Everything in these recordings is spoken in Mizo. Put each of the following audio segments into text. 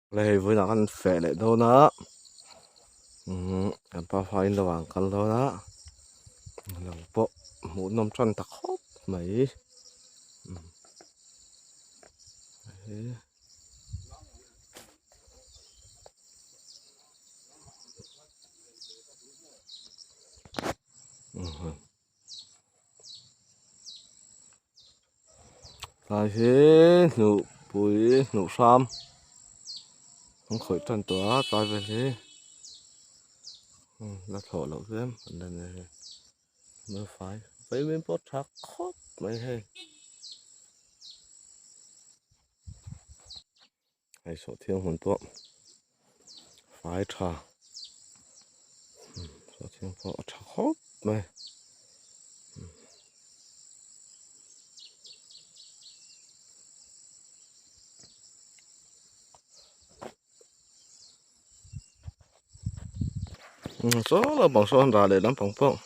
Hei vawiinah khan feh leh dawn a umm kan pa fa in lo ang kal dawn a lo pawh hmuh nawm tan ta khawp mai Tlai hi hnuhpui hnuh hram an khawih tan tawh a tlai vel hi la thlawh loh tlem an la nei hei hmel fai vaimim pawh tha khawp mai hei hei sawhthing hmun pawh fai tha sawhthing pawh a tha khawp mai. Saw lampang saw an rah leh lampang pawh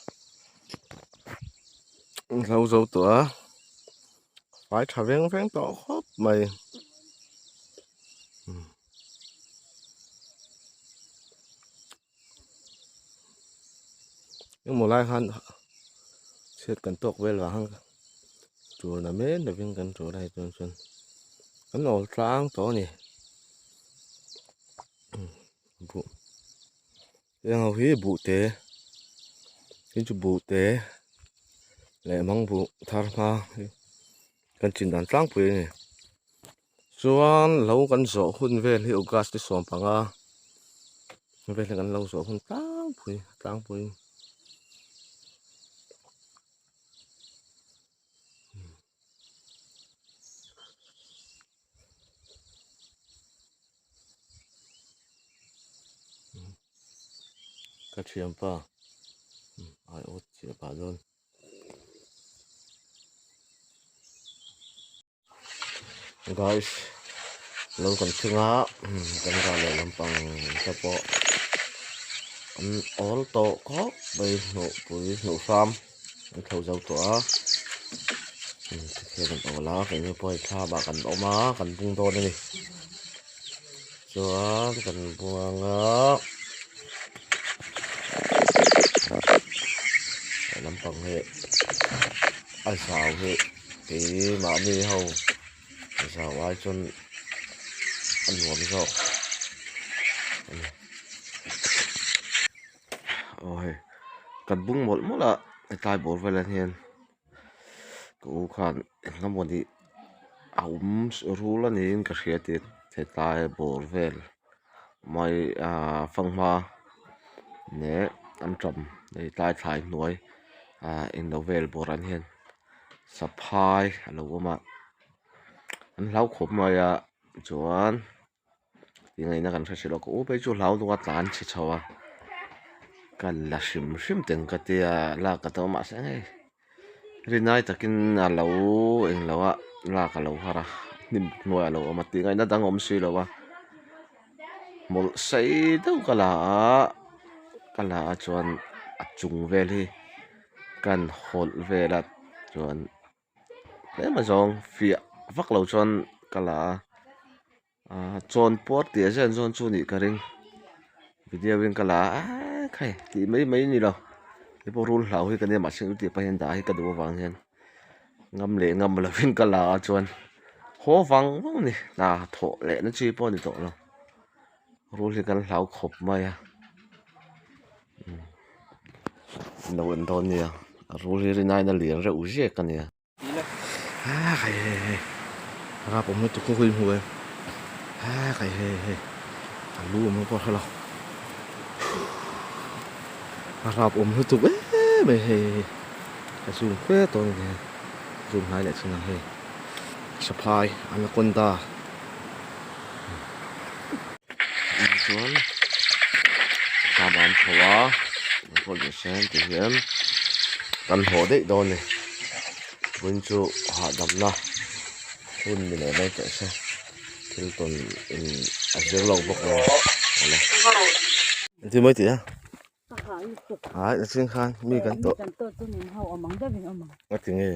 an hlo zo tawh a fai tha veng veng tawh khawp mai. Engmaw lai khan chhiat kan tawk vel vang khan tul na mek lovin kan tul a hei chuan chuan kan awl tlang tawh a ni buh heng ho hi buh te tin chu buh te leh mang buh thar hma kan chin dan tlangpui a ni. Chuan lo kan zawh hun vel hi August ni 15 vel hi kan lo zawh hun tlangpui tlangpui. Ka thianpa aiawt chiah pah dawn. Guys lo kan thleng a kan ral leh lampang te pawh an awl tawh khawp mai hnawhpui hnawh hram an thlo zo tawh a tikhian an awl a keini pawh hei thlam ah kan awm a kan bung dawn a ni chuan kan bung anga lampang hi a zau hi. Kei mahni ho zau ai chuan a nuam zawk a ni. Aw hei kan bung mawlh mawlh a hetlai bawr velah hian ka u khan eng emaw ni a awm rul a niin ka hria tih hetlai bawr vel mai ah fanghma leh anṭam hei tlai thlai hnuai ah englo vel bawrah hian. Saphai a lo awm a an hlau khawp mai a chuan tingaihna kan hre hrelh a ka u phei chu hlau deuh a tlan chhe chho a ka la hrim hrim teng ka tia lak ka tum a mahse hei rinai takin a lo englo a lak a lo har a hnim hnuaiah a lo awm a tingaihna dang a awm si lo a hmawlh sei deuh ka la a ka la a chuan a chung vel hi. Kan hawlh vel a chuan tlem azawng fiah vak lo chuan ka la a ahh chawn puar tih a ziah an zawn chu nih ka ring video in ka la a eee khai tih mai mai ni lo hei pawh rul hlau hi ka nia mahse tih pah hian dah hi ka duh avang hian ngam leh ngam lovin ka la a chuan haw vang vang a ni hna thawh leh na chi pawh a ni tawh lo rul hi kan hlau khawp mai a. Lo en dawn nia a rul hi rin aiin a lian reuh ziak a nia ah hei hei hei rap awm lutuk khaw hmu em ah hei hei hei a lu awm pawh a hre lo a rap awm lutuk em em hei hei ka zoom fe tawh a ni hei zoom hnai leh chin ang hei saphai anaconda. Chuan thlam an chho a an pawh leh sen ti hian kan hlawh daih dawn a ni vawiin chu hahdamna hun ni leh mai teh se thil tawn in a zir lo bawk lo awle engtin mawi tih a Ai a chhing khan mi kan tawh a ti nge.